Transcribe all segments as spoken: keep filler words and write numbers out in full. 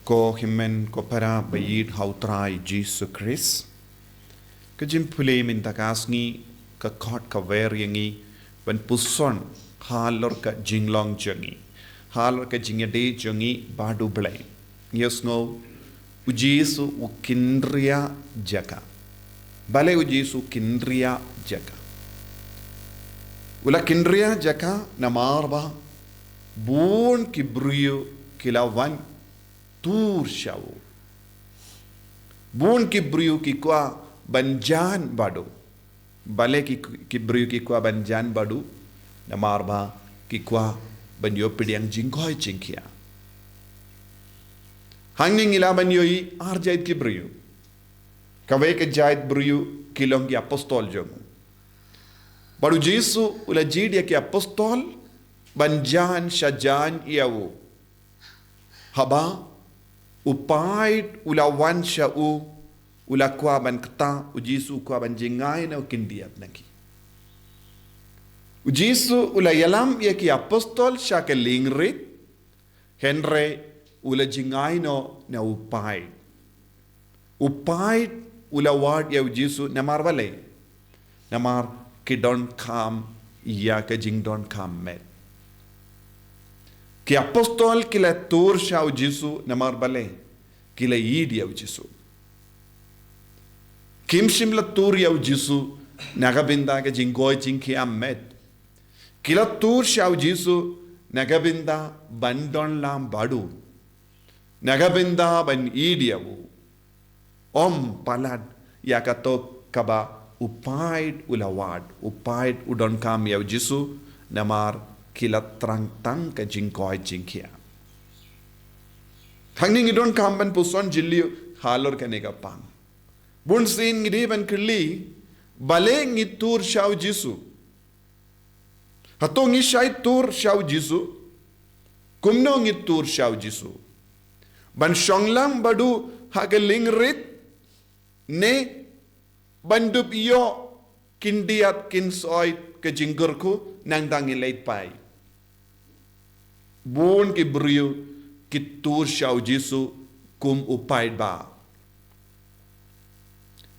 Ko hynmen ko para ba ïeit ha u Trai Jisu Khrist. Ka jingpule mynta ka sngi ka khot ka wer ïa ngi ban puson halor ka jinglong jong ngi, halor ka jingïadei jong ngi bad U Blei. Ngi ïohsngew u Jisu u kynriah jaka. Balei u Jisu u kynriah jaka? U la kynriah jaka namar ba bun ki briew ki la wan tur sha u. Bun ki briew ki kwah ban jan bad u. Balei ki, ki briew ki kwah ban jan bad u? Namar ba ki kwah ban ïoh pdiang jingkoit jingkhiah. Hangne ngi lah ban ïohi ar jait ki briew. Kawei ka jait briew ki long ki apostol jong u. Bad u Jisu u la jied ïa ki apostol ban jan sha jan ïa u. Haba u paid u la wan sha u, u la kwah ban kta, u Jisu u kwah ban jngai na u khyndiat na ki. U Jisu u la ïalam ïa ki apostol sha ka liengrit, hynrei u la jngai noh na u paid. U paid u la wad ïa u Jisu namar balei? Namar ki donkam ïa ka jingdonkam met. Ki apostol ki la tur sha u Jisu namar balei? Ki la ïeit ïa u Jisu. Kim shym la tur ïa u Jisu na ka bynta ka jingkoit jingkhiah met. Ki la tur sha u Jisu na ka bynta ban don lang bad u, na ka bynta ban ïeit ïa u. Ym palat ïa kato kaba u paid u la wad, u paid u donkam ïa u Jisu, namar ki la thrang tang ka jingkoit jingkhiah. Hangne ngi donkam ban puson jylliew halor kane ka pang. Bun sien ngi dei ban kylli, balei ngi tur sha u Jisu? Hato ngi shait tur sha u Jisu? Kumno ngi tur sha u Jisu? Ban shong lang bad u ha ka liengrit, ne ban dup ïoh khyndiat khynsoit ka jingkyrkhu nangta ngin leit phai? Bun ki briew ki tur sha u Jisu kum u paidbah.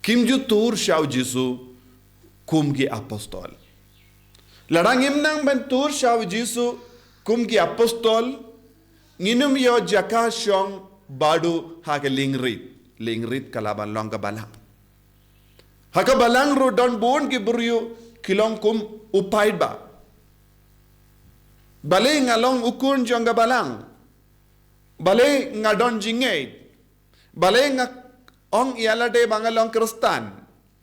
Kim ju tur sha u Jisu kum ki apostol. Lada ngim nang ban tur sha u Jisu kum ki apostol, ngin ym ïoh jaka shong bad u ha ka liengrit. Liengrit ka lah ban long ka balang. Ha ka balang ruh don bun ki briew ki long kum u paidbah. Balei nga long u khun jong ka balang? Balei nga don jingngeit? Balei nga ong ïa lade ba nga long Khristan?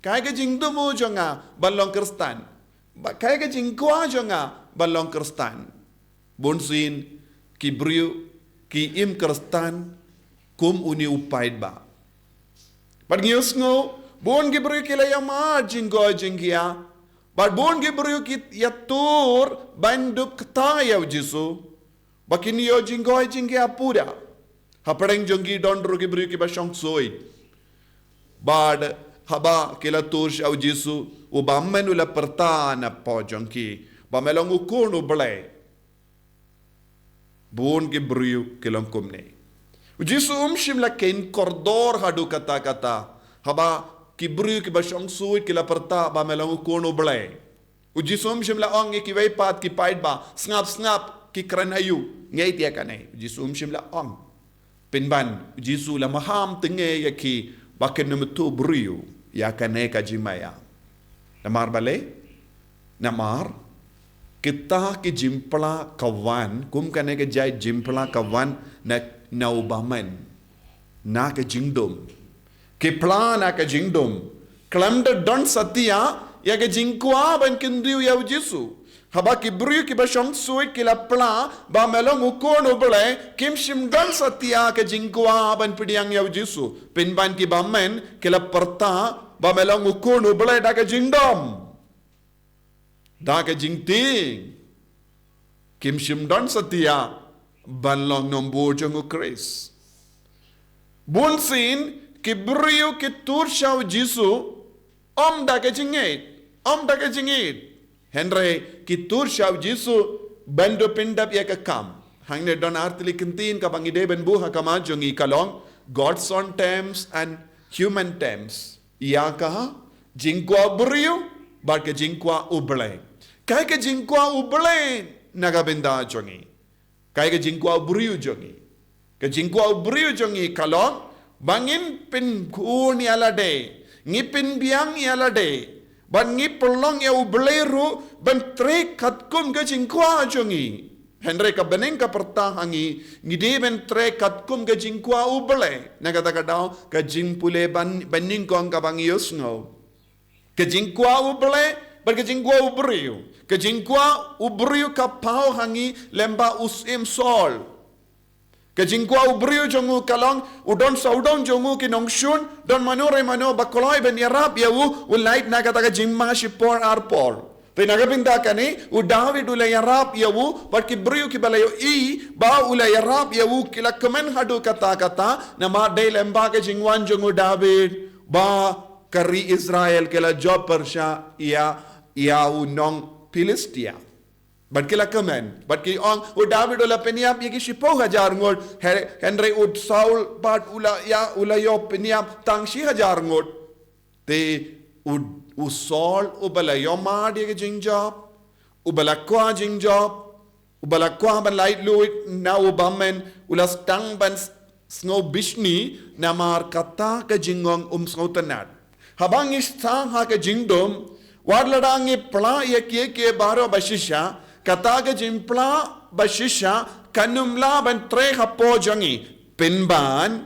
Kaei ka jingthmu jong nga ban long Khristan? Ba, kaei ka jingkwah jong nga ban long Khristan? Bun sien ki briew ki im Khristan kum une u paidbah. Bad ngi ïohsngew bun ki briew ki la ïamar jingkoit jingkhiah. Bad bun ki briew ki ïatur ban dup kta ïa u Jisu. Ba kin ïoh jingkoit jingkhiah pura. Hapdeng jong ki don ruh ki briew kiba shong suit. Bad haba ki la tur sha u Jisu, u bymman u la pyrta na pdeng jong ki ba me long u khun u Blei. Bun ki briew ki long kumne. U Jisu um shym la kheiñ kordor haduh katta katta haba ki briew kiba shong suit ki la pyrta ba me long u khun u Blei. U Jisu um shym la ong ïa kiwei pat ki paidbah, sngap sngap ki kren aïu, ngeit ïa kane. U Jisu um shym la ong. Pynban u Jisu u la maham tyngnge ïa ki ba kin ym ïathuh briew ïa kane ka jingmaïa. Namar balei? Namar kita ki jingphla ka wan, kum kane ka jait jingphla ka wan na, na u bymman, na ka jingdum. Ki phla na ka jingdum. Khlem da don satia ïa ka jingkwah ban kyntiew ïa u Jisu. Haba ki briew kiba shong suit ki la phla ba me long u khun u Blei, kim shym don satia ka jingkwah ban pdiang ïa u Jisu. Pynban ki bymman ki la pyrta ba me long u khun u Blei da ka jingdum, da ka jingtieng. Kim shym don satia ban long nongbud jong u Khrist. Bun sien ki briew ki tur sha u Jisu ym da ka jingngeit, ym da ka jingngeit. Hynrei ki tur sha u Jisu ban dup pyndap ïa ka kam. Hangne don artylli ki ktien kaba ngi dei ban buh ha khmat jong ngi ka long God's own terms and human terms. Ïa ka jingkwah u briew bad ka jingkwah U Blei. Kaei ka jingkwah U Blei na ka bynta jong ngi? Kaei ka jingkwah u briew jong ngi? Ka jingkwah u briew jong ngi ka long ba ngin pynkhun ïa lade, ngi pynbiang ïa lade, bad ngi pynlong ïa U Blei ruh ban trei katkum ka jingkwah jong ngi. Hynrei ka bneng ka pyrta ha ngi, ngi dei ban trei katkum ka jingkwah U Blei. Na kata ka daw ka jingpule ban, banyngkong kaba ngi ïohsngew, ka jingkwah U Blei bad ka jingkwah u briew. Ka jingkwah u briew ka paw ha ngi lyngba u Syiem Saul. Ka jingkwah u briew jong u ka long, u don sawdong jong u ki nongshun, don mano re mano ba kloi ban ïarap ïa u, u lait na kata ka jingma shipor arpor. Te na ka bynta kane u David u la ïarap ïa u bad ki briew kiba la ïohi ba u la ïarap ïa u, ki la kmen haduh katta katta, namar dei lyngba ka jingwan jong u David ba ka ri Israel ki la jop pyrshah ïa, ïa u nong Philistia. Bad ki la kmen, bad ki ong, u David u la pynïap ïa ki shiphew hajar ngut, hy-, hynrei u Saul pat u la ïa, u la ïoh pynïap tang shi hajar ngut. Te u, u Saul uba la ïohmad ïa ka jingjop, uba la kwah jingjop, uba la kwah ban laitluid na u bymman, u la sdang ban s-, sngew bishni namar kata ka jingong um sngewtynnad. Haba ngi sdang ha ka jingdum, wat lada ngi pla ïa kiei kiei baroh ba shisha, kata ka jingpla ba shisha kan ym lah ban trei hapoh jong ngi. Pynban,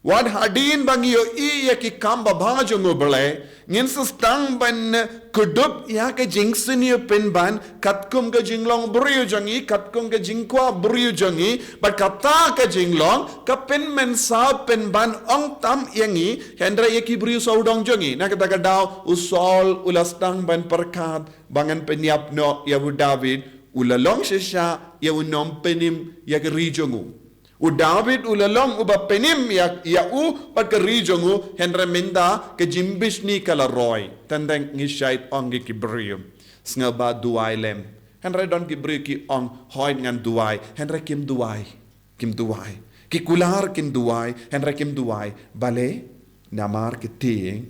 wat hadien ba ngi ïohi ïa ki kam babha jong U Blei, ngin sa sdang ban kdup ïa ka jingsniew pynban katkum ka jinglong briew jong ngi, katkum ka jingkwah briew jong ngi, bad kata ka jinglong ka pynmynsaw pynban ym tang ïa ngi, hynrei ïa ki briew sawdong jong ngi. Na kata ka daw u Saul u la sdang ban pyrkhat ba ngan pynïap noh ïa u David, u la long shisha ïa u nongpynim ïa ka ri jong u. U David u la long uba pynim ïa, ïa u bad ka ri jong u, hynrei mynta ka jingbishni ka la roi. Tang tang ngi shait ong ïa ki briew, sngewbha duwai lem. Hynrei don ki briew ki ong, hooid ngan duwai, hynrei kim duwai. Kim duwai. Ki kular kin duwai, hynrei kim duwai. Balei? Namar ki tieng,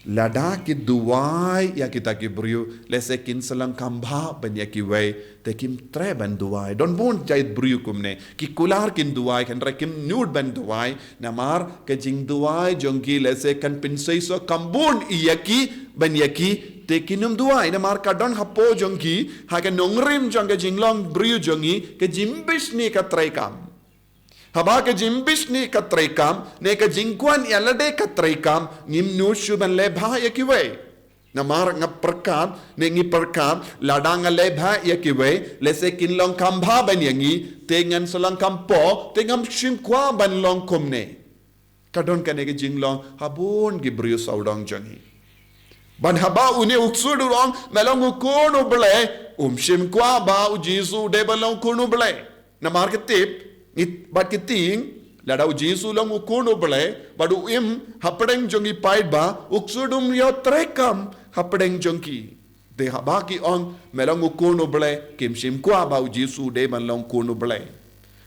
lada ki duwai ïa kita ki briew, lehse kin sa long kham bha ban ïa kiwei, te kim treh ban duwai. Don bun jait briew kumne, ki kular kin duwai, hynrei kim nud ban duwai, namar ka jingduwai jong ki lehse kan pynseisoh kham bun ïa ki ban ïa ki, te kin ym duwai, namar ka don hapoh jong ki, ha ka nongrim jong ka jinglong briew jong ngi, ka jingbishni ka treikam. Haba ka jingbishni ka treikam, ne ka jingkwah ïa lade ka treikam, ngim nud shuh ban leh bha ïa kiwei. Namar nga pyrkhat, ne ngi pyrkhat, lada nga leh bha ïa kiwei, lehse kin long kham bha ban ïa ngi, te ngan sa long kham poh, te ngam shym kwah ban long kumne. Ka don kane ka jinglong ha bun ki briew sawdong jong ngi. Bad haba une u ksuid u ong, me long u khun u Blei, um shym kwah ba u Jisu u dei ban long khun u Blei. Namar ki tip, ngi, bad ki tieng, lada u Jisu u long u khun u Blei, bad u im hapdeng jong ki paidbah, u ksuid um ïoh treikam hapdeng jong ki. Te haba ki ong, me long u khun u Blei, kim shym kwah ba u Jisu u dei ban long khun u Blei.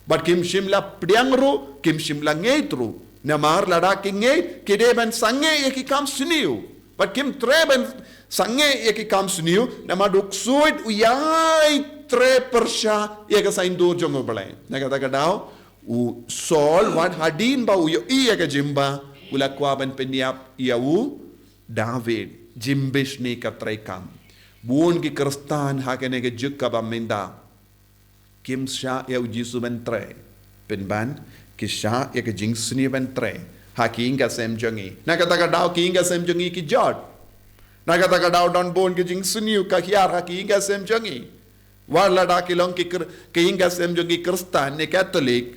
Bad kim shym la pdiang ruh, kim shym la ngeit ruh. Namar lada ki ngeit, ki dei ban sangeh ïa ki kam sniew. Bad kim treh ban sangeh ïa ki kam sniew, namar u ksuid u ïai treh pyrshah ïa ka saiñdur jong U Blei. Na kata ka daw, u Saul wat hadien ba u ïohi ïa ka jingbha, u la kwah ban pynïap ïa u David. Jingbishni ka treikam. Bun ki Khristan ha kane ka juk kaba mynta, kim shah ïa u Jisu ban trei. Pynban, ki shah ïa ka jingsniew ban trei ha ki ïing ka sem jong ngi. Na kata ka daw ki ïing ka sem jong ngi ki jot. Na kata ka daw don bun ki jingsniew ka hiar ha ki ïing ka sem jong ngi. Wat lada ki long ki kr-, ki ïing ka sem jong ngi Khristan ne Katholik,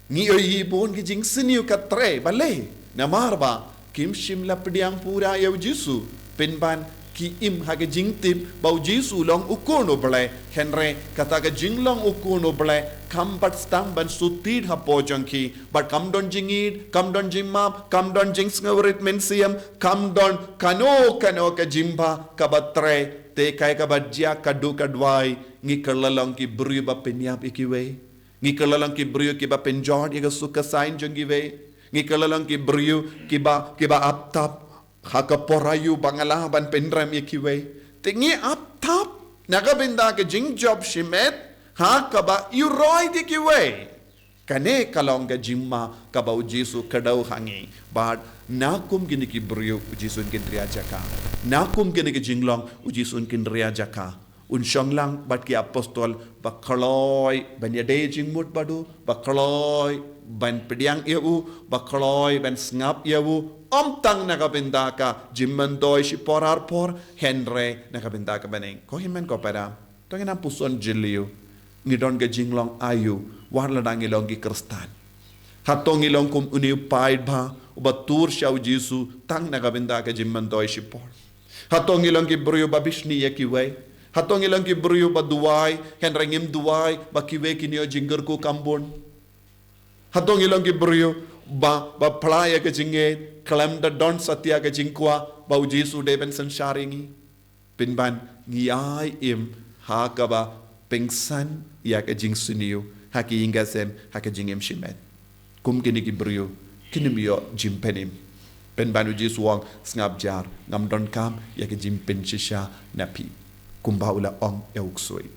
ngi ïohi bun ki jingsniew ka trei, balei? Namar ba kim shym la pdiang pura ïa u Jisu. Pynban ki im ha ka jingtip ba u Jisu u long u Khun u Blei. Hynrei kata ka jinglong u Khun u Blei kam pat sdang ban sut tied hapoh jong ki. Bad kam don jingïeit, kam don jingmap, kam don jingsngewrit mynsiem, kam don kano kano ka jingbha kaba trei. Te kaei kaba jia, ka duh ka duwai, ngi kylla long ki briew ba pynïap ïa kiwei. Ngi kylla long ki briew kiba pynjot ïa ka suk ka saiñ jong kiwei. Ngi kylla long ki briew kiba, kiba ap tap ha ka por aïu ba nga lah ban pynrem ïa kiwei. Te ngi ap tap na ka bynta ka jingjop shimet ha kaba ïuroi da kiwei. Kane ka long ka jingma kaba u Jisu kdew ha ngi. Bad na kum kine ki briew u Jisu un kynriah jaka. Na kum kine ki jinglong u Jisu un kynriah jaka. Un shong lang bad ki apostol ba kloi ban ïadei jingmut bad u, ba kloi ban pdiang ïa u, ba kloi ban sngap ïa u, ym tang na ka bynta ka jingmyntoi shipor arpor, hynrei na ka bynta ka bneng. Ko hynmen ko para, to ngin ym puson jylliew, ngi don ka jinglong aïu wat lada ngi long ki Khristan? Hato ngi long kum une u paidbah uba tur sha u Jisu tang na ka bynta ka jingmyntoi shipor? Hato ngi long ki briew ba bishni ïa kiwei? Hato ngi long ki briew ba duwai, hynrei ngim duwai ba kiwei kin ïoh jingkyrkhu kam bun? Hato ngi long ki briew ba, ba phla ïa ka jingngeit, khlem da don satia ka jingkwah ba u Jisu u dei ban synshar ïa ngi? Pynban ngi ai im ha kaba pynsan ïa ka jingsniew ha ki ïing ka sem, ha ka jingim shimet. Kum kine ki briew kin ym ïoh jingpynim. Pynban u Jisu u ong, sngap jar, ngam donkam ïa ka jingpynshisha na phi, kumba u la ong ïa u ksuid.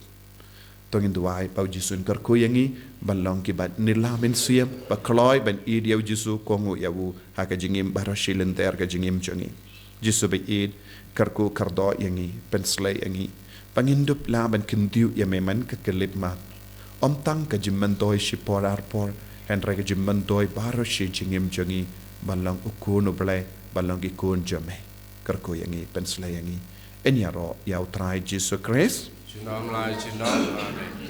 To ngin duwai ba u Jisu un kyrkhu ïa ngi ban long kiba nylla mynsiem, ba kloi ban ïeit ïa u Jisu, kohnguh ïa u ha ka jingim baroh shi lynter ka jingim jong ngi. Jisu ba ïeit, kyrkhu kyrdoh ïa ngi, pynsleh ïa ngi ba ngin dup lah ban kyntiew ïa me man ka khyllipmat. Ym tang ka jingmyntoi shipor arpor, hynrei ka jingmyntoi baroh shi jingim jong ngi, ban long u khun u Blei, ban long ki khun jong me. Kyrkhu ïa ngi, pynsleh ïa ngi. Yn ïaroh ïa u Trai Jisu Khrist. Junom la junom. Amen.